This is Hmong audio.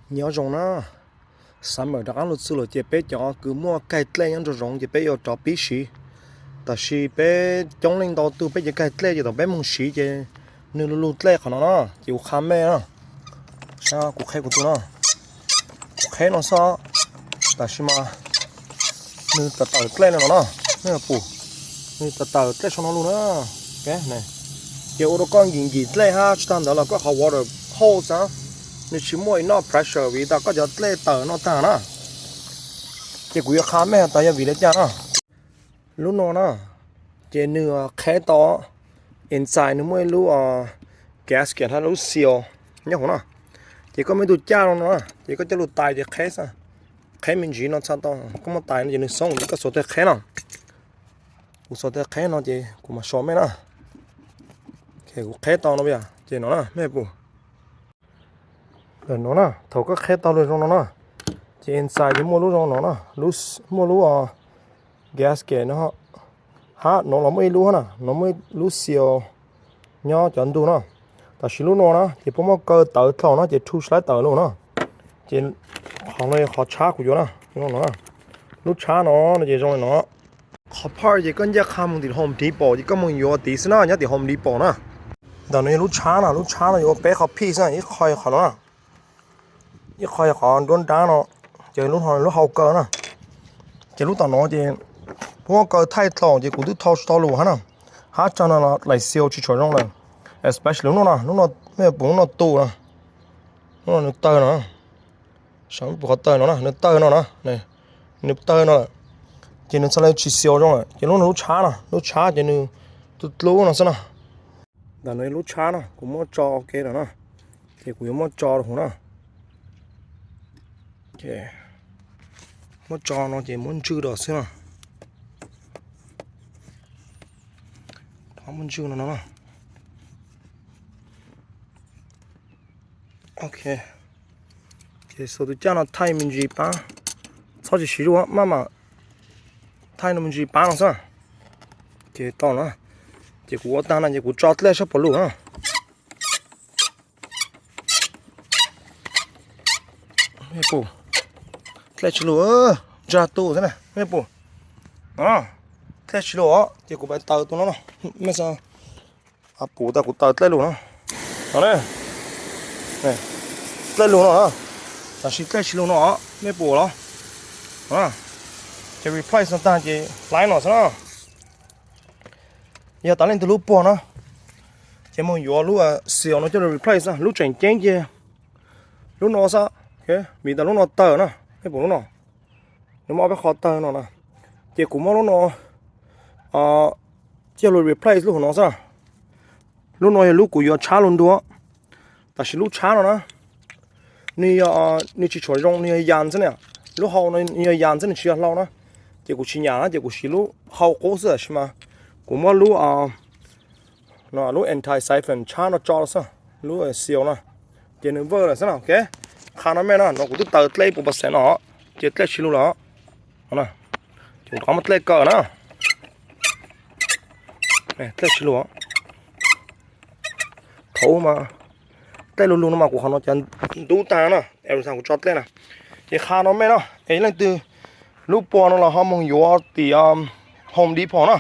Nyob zoo na, summer rov qab los txog lawm ces peb cov kws muaj kaig dlej nyob nraum zoov ces peb yuav rov pib siv. Tab sis peb coob leej ntau tug peb cov kaig dlej ces thaum peb moog siv ces nwg lug lug dlej qhov no na, ces kuv qha mej na. Saib kuv qheb kuv tug na, kuv qheb no xwb, tab sis mas nwg tawm tawm dlej no no na, mej pum, nwg tawm tawm dlej saum no lug na. Ces ua rau koj nkim nkim dlej hab tsis tag ntawd los koj qhov water hole xwb, nwg tsis muaj enough pressure vim tas koj cov dlej tawm no tag na. Ces kuv yuav qha mej tas yog vim li cas na. Lub no na, ces nwg qheb tau, inside nwg muaj ib lub gasket hab lub seal nyob huv na. Ces koj muaj ib tug caj no no, ces koj coj lug tais ces qheb xwb, qheb me ntsis no txhaj tau. Koj muab tais no ces nwg xoob, koj xuas tes qheb na. Kuv xuas tes qheb no ces kuv mam show mej na. Kuv qheb tau no, ces no na mej pum. Ntawm no na, thaum koj qheb tau lug zoo no na, ces inside ces muaj lub zoo no na, muaj lub gasket no, hab no los muaj ib lub hab na, no muaj ib lub seal nyob cov ntug na. Tab sis lub no na ces puab muab kaw tawv dlhau na ces thu slaib tawv lug na. Ces qhov no yog qhov tshab kuv yuav na. Lub tshab no no ces zoo li no. Qhov part ces koj ncaaj qha moog tim Home Depot ces koj moog yuav tid xwb na, nyob tim Home Depot na. Ntawm no yog lub tshab na, lub tshab no yuav ua peb qhov piece na, ib qho yog qhov no na, ib qho yog qhov nruab nrab no, ces lub no lub hau kaw na. Ces lub tom no ces puab muab kaw thaij dlhau ces kuv twb thau tsis tau lug hab na, hab tsag no los daim seal tsis tshua zoo lawm, especially lub no na, lub no mej pum lub no tu na, lub no nwg tawg no, saib mej pum qhov tawg no na, nwg tawg no na, nwg tawg no lawm, ces nwg txhaj le tsis seal zoo lawm. Ces lub no lub tshab na, lub tshab ces nwg tu dlub no xwb na. Ntawm no yog lub tshab na, kuv muab tso ua ke lawm na, ces kuv yuav muab tso rau huv na. Muab tso no ces muab ntswj rau xwb na. Muab ntswj no no. Ok, ces xuas tus caj no thaij me ntsis pab, txhob tsis siv zuj maj mam thaij no me ntsis pab no xwb. Ces tau na, ces kuv ua tag no ces kuv tso dlej sab puas lug na. Mej pum, dlej tsis lug, ntsag tu xwb na mej pum. Dlej tsis lug os, ces kuv pais taws tus no no, mej xav pum tas kuv taws dlej lug no. Dlej lug no, tab sis dlej tsis lug no, mej pum los? Ces replace no tag ces hlais no xwb na. Yog tas leej twg lub puag na, ces moog yuav lub seal no coj lug replace na. Lub tseem ceeb ces lub no xwb, vim tas lub no tawg na, mej pum lub no, nws muaj ob peb qho tawg no na. Ces kuv muab lub no coj lug replace lub hauv no xwb. Lub no yog lub kuv yuav tshab lug nrua, tab sis lub tshab no na, nws yog, nws tsis tshua zoo, nws yog yas xwb na. Lub hau no nws yog yas xwb, nws tsis yog hlau na. Ces kuv tsis nyam na, ces kuv siv lub hau qub xwb, tab sis mas kuv muab lub, lub anti siphon tshab no tso xwb, lub seal na, ces nws work lawm xwb na. Ok, qha no mej na, no kuv twb taws dlej puas percent no, ces dlej tsis lug lawm. Ces kuv rov qab muab dlej kaw na. Dlej tsis lug. Thaum mas dlej lug lug no mas kuv qhov no cov ntub tag na, es kuv tso dlej na. Ces qha no mej na, es leej twg lub puag no los ho moog yuav tim Home Depot na.